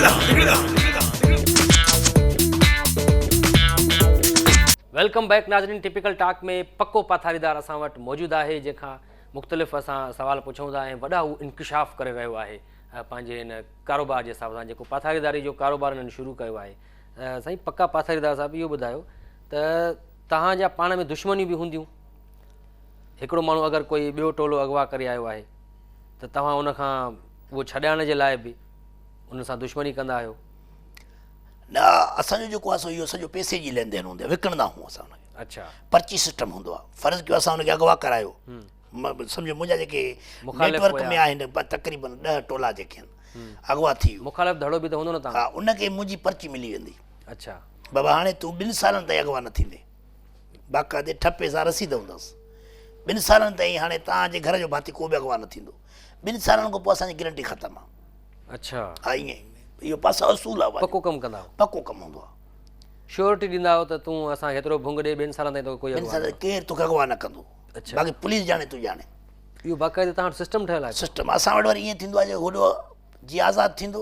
Welcome back ناظرين typical talk ۾ پڪو پاٿاريدار اسان وٽ موجود آهي جنهن کان مختلف اسان سوال پڇون ٿا ۽ وڏا هو انڪشاف ڪري رهيو آهي پنهنجي هن ڪاروبار جي حساب سان جيڪو پاٿاريداري جو ڪاروبار هنن شروع ڪيو آهي سائين پڪا پاٿاريدار صاحب اهو ٻڌايو ته توهان جا پاڻ ۾ دشمنيون به هونديون هڪڙو ماڻهو اگر ڪوئي ٻيو ٽولو اغوا ڪري آيو آهي ته توهان ان کان اهو ڇڏائڻ جي لاء به ان سان دشمني ڪندا آهيو؟ نه اسان جو جيڪو آهي سو اهو سڄو پئسي جي لين دين هوندي آهي وڪڻندا آهيون اسان ان کي. اڇا. پرچي سسٽم هوندو آهي فرض ڪيو اسان ان کي اغوا ڪرايو سمجهو منهنجا جيڪي نيٽ ورڪ ۾ آهن تقريبن 10 ٽولا جيڪي آهن اغوا ٿي ويو. مخالف ڌڙو به ته هوندو نه توهان. ها ان کي منهنجي پرچي ملي ويندي. اڇا. بابا هاڻي تون 2 سالن تائين اغوا نه ٿيندين. باقاعدي ٺپي سان رسيد هوندس. ٻن سالن تائين هاڻي توهان جي گهر جو ڀاتي ڪو به اغوا نه ٿيندو. ٻن سالن کان پوء اسان جي گرنٽي ختم آ. اڇا. ها ائين ئي اهو پاسا اصول آ. پڪو ڪم ڪندا آهيو. پڪو ڪم هوندو آ. شيورٽي ڏيندا آهيو ته تون اسان کي ايترو ڀنگ ڏي ٻن سالن تائين توکي ڪوئي اغوا نه ڪندو. ڪير توکي اغوا نه ڪندو. اڇا. باقي پوليس ڄاڻي تون ڄاڻي. اهو باقاعدي توهان وٽ سسٽم ٺهيل آهي. سسٽم اسان وٽ وري ائين ٿيندو آ جو هوڏو جي آزاد ٿيندو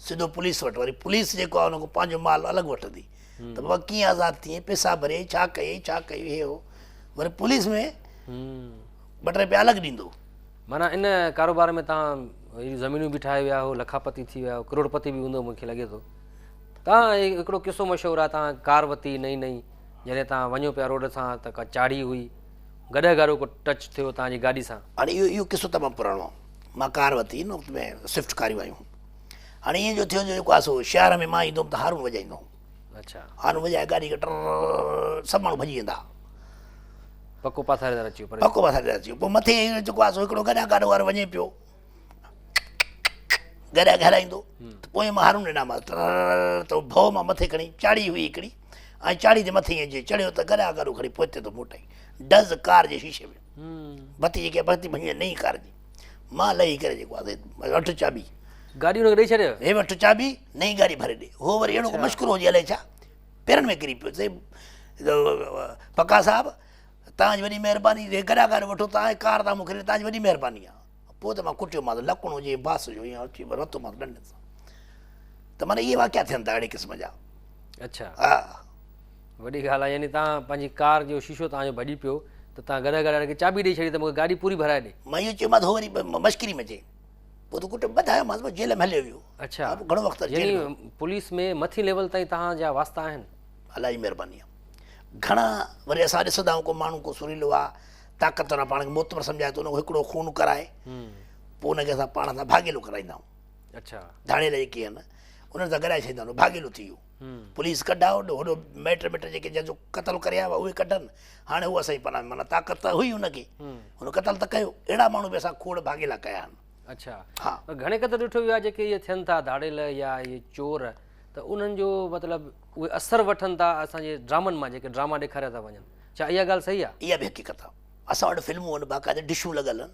سڌو پوليس وٽ وري پوليس جيڪو آهي ان کان پنهنجو مال الڳ وٺندي ته بابا ڪيئن آزاد ٿئين پيسا ڀري ڇا ڪيئي ڇا ڪيئي هي هو وري پوليس ۾ ٻه ٽي روپيا الڳ ڏيندو. معنيٰ ان ڪاروبار ۾ توهان اهڙيون زمينون به ٺاهي ويا آهيو لکاپتي ٿي ويا آهيو ڪروڙپتي به هوندو مونکي لڳي ٿو. توهان هڪڙو قصو مشهور آهي توهان ڪار ورتي نئين نئين جڏهن توهان وڃو پيا روڊ سان ته ڪا چاڙهي هئي گڏهه گاڏو ڪو ٽچ ٿيو توهان جي گاڏي سان. هاڻي اهو اهو قصو تمام پراڻو آهي مان ڪار ورتي ان وقت ۾ سوئفٽ ڪاريون آيون هيون هاڻي ائين جو ٿيو جو جيڪو آهي سو شهر ۾ مان ايندو هوم ته هارون وڄائيندو هوم. اڇا. هارون وڄائي گاڏي کي ٽر سڀ ماڻهو ڀڄي ويندا ها. پڪو پاٿاريدار اچي ويو. پڪو پاٿاريدار اچي ويو. پوء مٿي جيڪو آهي سو هڪڙو گڏا گاڏو وارو وڃي پيو گڏا گهرائيندو ته پوء مان هارون ڏنامانس ٽر ته ڀؤ مان مٿي کڻي چاڙهي هئي هڪڙي ۽ چاڙهي تي مٿي ائين جي چڙهيو ته گڏا گاڏو کڻي پوئتي ٿو موٽائي ڊز ڪار جي شيشي ۾ بتي جيڪي بتي ڀڃي نئين ڪار جي مان لهي ڪري جيڪو آهي وٺ چاٻي. گاڏي هن کي ڏئي ڇڏيو. هي وٺ چاٻي نئين گاڏي ڀري ڏي. هو وري اهڙو ڪو مشڪرو هجي الائي ڇا پيرن ۾ ڪري پيو. سائين پڪا صاحب توهان جي وڏي مهرباني هي گڏا گاڏو وٺو توهان ڪار توهان مون کي ڏني توهان جي وڏي مهرباني آهي. پوء ته مان ڪٽيومانس لڪڻ هجي باس جو ائين اچي ورتومانس ڏنڊن سان. ته معنيٰ اهي واقعا ٿين ٿا اهڙي قسم جا. اڇا. ها. وڏي ڳالهه آهي يعني توهان پنهنجي ڪار جو شيشو توهان جو ڀڄي پيو ته توهان گڏهه گاڏي واري کي چاٻي ڏئي ڇڏي ته مون کي گاڏي پوري ڀرائي ڏي. مان اهو چيومانس هو وري مشڪري ۾ چئي پوء ته ڪٽ ٻڌايومانس پوء جيل ۾ هليو ويو. اڇا ها پوء گهڻو وقت جيل يعني ۾. پوليس ۾ مٿين ليول تائين توهان جا واسطا آهن. الله جي مهرباني آهي گهڻا وري اسان ڏسندا آهيون ڪو ماڻهو ڪو سريلو آهي طاقتور آهي پاڻ کي معتبر سمجهائي ٿو ان کان هڪڙو خون ڪرائي پوء ان کي اسان پاڻ سان ڀاڳيلو ڪرائيندا آهيون. اڇا. ڌاڙيل جيڪي آهن انهن سان گڏائي ڇڏيندا آهيون ڀاڳيلو ٿي ويو. پوليس ڪڍا هوڏو هوڏو مائٽ مٽ جيڪي جنهن جو قتل ڪري آيا هئا اهي ڪڍن هاڻي هو اسان جي پناهه ۾ معنيٰ طاقت ته هئي هن کي هن قتل ته ڪيو اهڙا ماڻهو به اسان کوڙ ڀاڳيلا ڪيا آهن. اڇا ها. پر گهڻي قدر ڏٺو ويو آهي جيڪي اهي ٿين ٿا ڌاڙيل يا اهي چور ته انهن جو مطلب اهي اثر وٺن ٿا اسان جي ڊرامن مان جيڪي ڊراما ڏيکاريا ٿا وڃن ڇا اها ڳالهه صحيح آهي؟ اها به حقيقت آهي اسان وٽ فلمون آهن باقاعده ڊشون لڳل آهن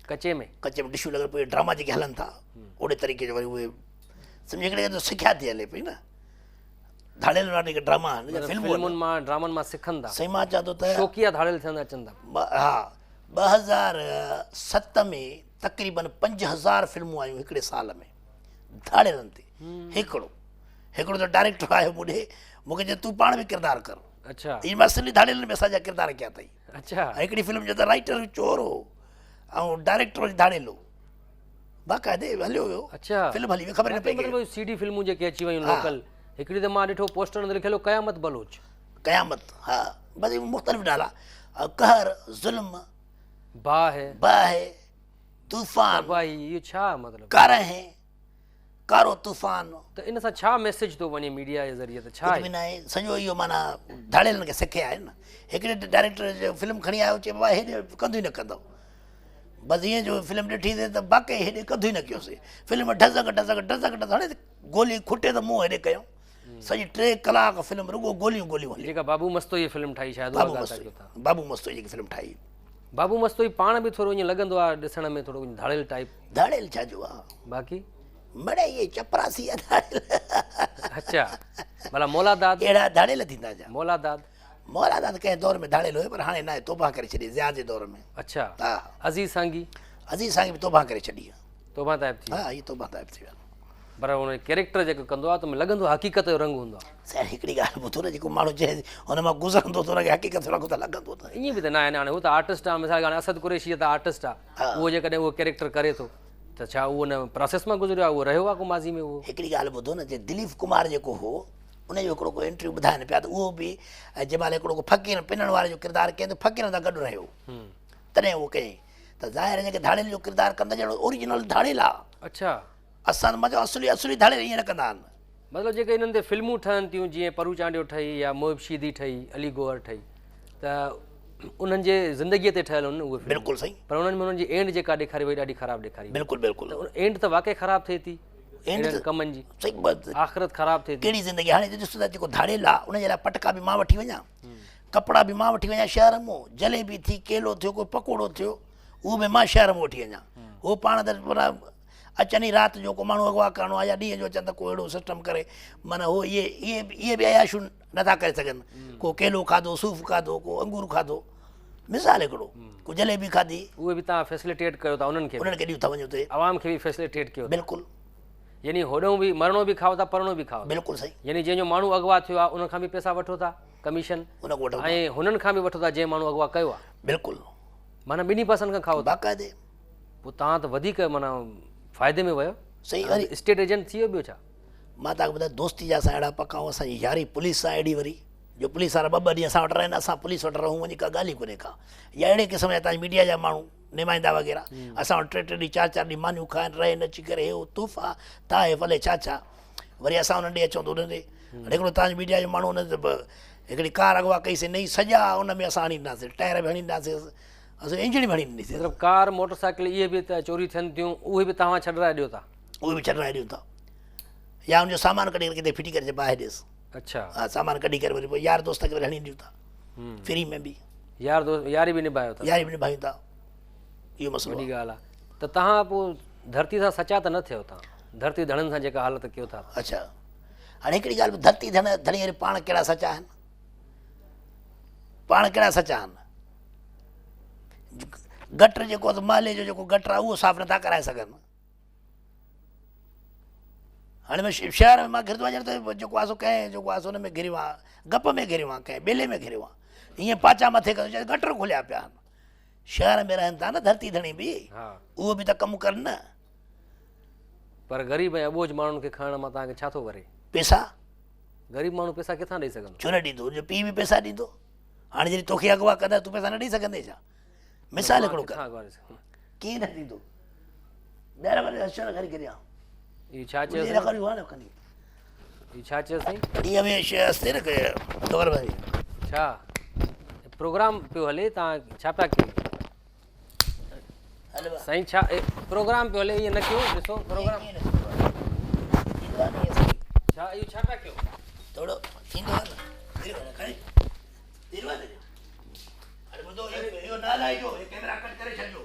ڪچي ۾ ڪچي ۾ ڊشون لڳل پوء ڊراما جيڪي هلن ٿا اوڙي طريقي جو وري اهي سمجهه هڪڙي ته سکيا ٿي هلي پئي نه ڌاڙيل وارا جيڪي ڊراما آهن يا فلمون فلمن مان ڊرامن مان سکن ٿا. سائين مان چوان ٿو ته شوقيه ڌاڙيل ٿيندا اچن ٿا. ها 2007 ۾ تقريبن 5000 فلمون آيون هڪڙي سال ۾ ڌاڙيلن تي هڪڙو هڪڙو ته ڊائريڪٽر آيو مون ڏي مون کي چيو تون پاڻ به ڪردار ڪر. اڇا. ائين مان سنڌي ڌاڙيلن ۾ اسان جا ڪردار ڪيا اٿئي. اڇا. هڪڙي فلم جو ته رائيٽر چور هو ۽ ڊائريڪٽر وري ڌاڙيل هو. باقاعدي هليو ويو. اڇا. فلم هلي وئي خبر نه پئي. مطلب سي ڊي فلمون جيڪي اچي ويون لوڪل هڪڙي ته مان ڏٺو پوسٽر تي لکيل هو قيامت بلوچ. قيامت ها بس مختلف نالا قهر ظلم باهه باهه طوفان تباهي اهو ڇا مطلب ڪارنهن ڪارو طوفان. ته ان سان ڇا ميسيج ٿو وڃي ميڊيا جي ذريعي ته ڇا ڪجهه به ناهي سڄو اهو معنيٰ ڌاڙيلن کي سکيا آهي نه هڪڙي ڊائريڪٽر فلم کڻي آيو چي بابا هيڏي ڪنڌ ئي نه ڪندو بس ائين جو فلم ڏٺي سي ته باقي هيڏي ڪنڌ ئي نه ڪيوسي فلم ڍزڪ ڍزڪ ڍزڪ ڍزڪ هاڻي گولي کٽي ته منهن هيڏي ڪيو سڄي 3 ڪلاڪ فلم رڳو گوليون گوليون هلي. جيڪا بابو مستوئي فلم ٺاهي شايد اها ڳالهه ٿا ڪيو ٿا. بابو مستوئي جيڪي فلم ٺاهي. بابو مستوئي پاڻ به ٿورو ائين لڳندو آهي ڏسڻ ۾ ٿورو ڌاڙيل ٽائيپ. ڌاڙيل ڇا جو آ؟ باقي؟ مڙئي اهي چپراسي آ ڌاڙيل. اڇا ڀلا مولا داد. اهڙا ڌاڙيل ٿيندا ڇا؟ مولا داد. مولا داد ڪنهن دور ۾ ڌاڙيل هيو پر هاڻي ناهي توبه ڪري ڇڏي ضياء جي دور ۾. اڇا ها. عزيز سانگي. عزيز سانگي به توبه ڪري ڇڏي. توبه تائب ٿي. ها هي توبه تائب ٿي ويو. پر ان ڪيريڪٽر جيڪو ڪندو آهي ته لڳندو حقيقت جو رنگ هوندو آهي. سائين هڪڙي ڳالهه ٻڌو نه جيڪو ماڻهو جنهن هن مان گذرندو ته ان کي حقيقت جو رنگ ته لڳندو نه. ائين به ته ناهي نه هاڻي هو ته آرٽسٽ آهي مثال هاڻي اسد قريشي ته آرٽسٽ آهي اهو جيڪڏهن اهو ڪيريڪٽر ڪري ٿو ته ڇا اهو ان پراسيس مان گذريو آهي اهو رهيو آهي ڪو ماضي ۾ اهو. هڪڙي ڳالهه ٻڌو نه جي دليپ ڪمار جيڪو هو ان جو هڪڙو ڪو انٽرويو ٻڌائن پيا ته اهو به جنهن مهل هڪڙو ڪو فقير پنڻ واري جو ڪردار ڪيائين ته فقيرن سان گڏ رهيو تڏهن اهو ڪيائين ته ظاهر آهي جيڪي ڌاڙيل جو ڪردار ڪن ته جهڙو اوريجنل ڌاڙيل آهي. اڇا. اسان مان چيو اصلي اصلي ڌاڙيل ائين نه ڪندا آهن. مطلب جيڪي انهن تي فلمون ٺهن ٿيون جيئن پرو چانڊيو ٺهي يا محب شيدي ٺهي علي گوهر ٺهي ته انهن جي زندگي تي ٺهيل آهن اهي فلمون. بلڪل صحيح. پر انهن ۾ انهن جي اينڊ جيڪا ڏيکاري وئي ڏاڍي خراب ڏيکاري وئي. بلڪل بلڪل. ته اينڊ ته واقعي خراب ٿئي ٿي اهڙن ڪمن جي. صحيح. آخرت خراب ٿئي ٿي. ڪهڙي زندگي هاڻي ڏسو ته جيڪو ڌاڙيل آهي ان جي لاء پٽڪا به مان وٺي وڃان ڪپڙا به مان وٺي وڃان شهر مون جليبي ٿي ڪيلو ٿيو ڪو پڪوڙو ٿيو اهو به مان شهر مان وٺي وڃان هو پاڻ ته اچن ئي رات جو ڪو ماڻهو اغوا ڪرڻو آهي يا ڏينهن جو اچن ته ڪو اهڙو سسٽم ڪري معنيٰ هو اهي اهي اهي به عياشيون نٿا ڪري سگهن ڪو ڪيلو کاڌو صوف کاڌو ڪو انگور کاڌو مثال هڪڙو ڪو جليبي کاڌي اهي به توهان فيسليٽيٽ ڪيو ٿا انهن کي انهن کي ڏيون ٿا وڃو اتي عوام کي به فيسليٽيٽ ڪيو بلڪل يعني هوڏهون به مرڻو به کائو ٿا پرڻو به کائو بلڪل صحيح يعني جنهن جو ماڻهو اغوا ٿيو آهي ان کان به پئسا وٺو ٿا ڪميشن ان کان وٺو ۽ هنن کان به وٺو ٿا جنهن ماڻهو اغوا ڪيو آهي بلڪل معنيٰ ٻنهي پاسن کان کائو ٿا باقاعدي پوء توهان ته وڌيڪ معنيٰ فائدي ۾ ويو. صحيح وري اسٽيٽ ايجنٽ ٿي ويو ٻيو ڇا. مان توهان کي ٻڌايان دوستي جا اسان اهڙا پڪا آهيون اسان جي ياري پوليس سان اهڙي وري جو پوليس وارا ٻه ٻه ڏينهن اسان وٽ رهن اسان پوليس وٽ رهون وڃي ڪا ڳالهه ئي ڪونهي ڪا يا اهڙي قسم جا توهان جي ميڊيا جا ماڻهو نمائندا وغيره اسان وٽ ٽي ٽي ڏينهن چار چار ڏينهن مانيون کائن رهن اچي ڪري هي هو تحفا تحائف الائي ڇا ڇا وري اسان انهن ڏي اچون ته انهن ڏي هاڻي هڪڙو توهان جي ميڊيا جو ماڻهو ان هڪڙي ڪار اغوا ڪئي سي نئين سڄا ان ۾ اسان هڻي ڏناسين ٽائر به هڻي ڏناسين اسان انجڻ به هڻي ڏنيسين. مطلب ڪار موٽر سائيڪل اهي به ته چوري ٿين ٿيون اهي به توهان ڇڏرائي ڏيو ٿا. اهي به ڇڏرائي ڏيون ٿا يا ان جو سامان ڪڍي ڪري ڪٿي ڦٽي ڪري باهه ڏيس. اڇا. ها سامان ڪڍي ڪري وري پوء يار دوست کي وري هڻي ڏيون ٿا فري ۾ به. يار دوست ياري به نڀايو ٿا. ياري به نڀايون ٿا اهو مسئلو وڏي ڳالهه آهي ته توهان پوء ڌرتي سان سچا ته نه ٿيو توهان ڌرتي ڌڻين سان جيڪا حالت ڪيو ٿا. اڇا هاڻي هڪڙي ڳالهه ڌرتي ڌڻ ڌڻي وري پاڻ ڪهڙا سچا آهن پاڻ ڪهڙا سچا آهن. گٽر جيڪو محلي جو جيڪو گٽر آهي اهو صاف نٿا ڪرائي سگهن هاڻي مان شهر ۾ مان گهرندو آهيان ته جيڪو آهي سو ڪنهن جيڪو آهي سو ان ۾ گهريو آهي گپ ۾ گهريو آهي ڪنهن ٻيلي ۾ گهريو آهي ائين پاچا مٿي ڪندو چئي گٽر کليا پيا آهن شهر ۾ رهن ٿا نه ڌرتي ڌڻي به اهو به ته ڪم ڪن نه پر غريب ۽ اٻوجهه ماڻهن کي کڻڻ مان توهان کي ڇا ٿو وري پيسا غريب ماڻهو پيسا ڪٿان ڏئي سگهندو ڇو نه ڏيندو ان جو پيء به پيسا ڏيندو هاڻي جڏهن توکي اغوا ڪندا تون پئسا نه ڏئي سگهندين ڇا؟ مثال هڪڙو ڪر. ڪيئن نه ڏيندو؟ ٻيهر وري اچڻ کڻي ڪريان. هي ڇا چيو سائين؟ کڻي وڻ کڻي. هي ڇا چيو سائين؟ ڏينهن ۾ شي استي نه ڪيو خبر پوي. ڇا پروگرام پيو هلي تان ڇا پيا ڪيو؟ سائين ڇا پروگرام پيو هلي ائين نه ڪيو ڏسو پروگرام ڇا اهو ڇا پيا ڪيو؟ ٿورو ٿيندو آهي نه کڻي هاڻي ٻڌو اهو نه هلائجو هي ڪيمرا ڪٽ ڪري ڇڏجو.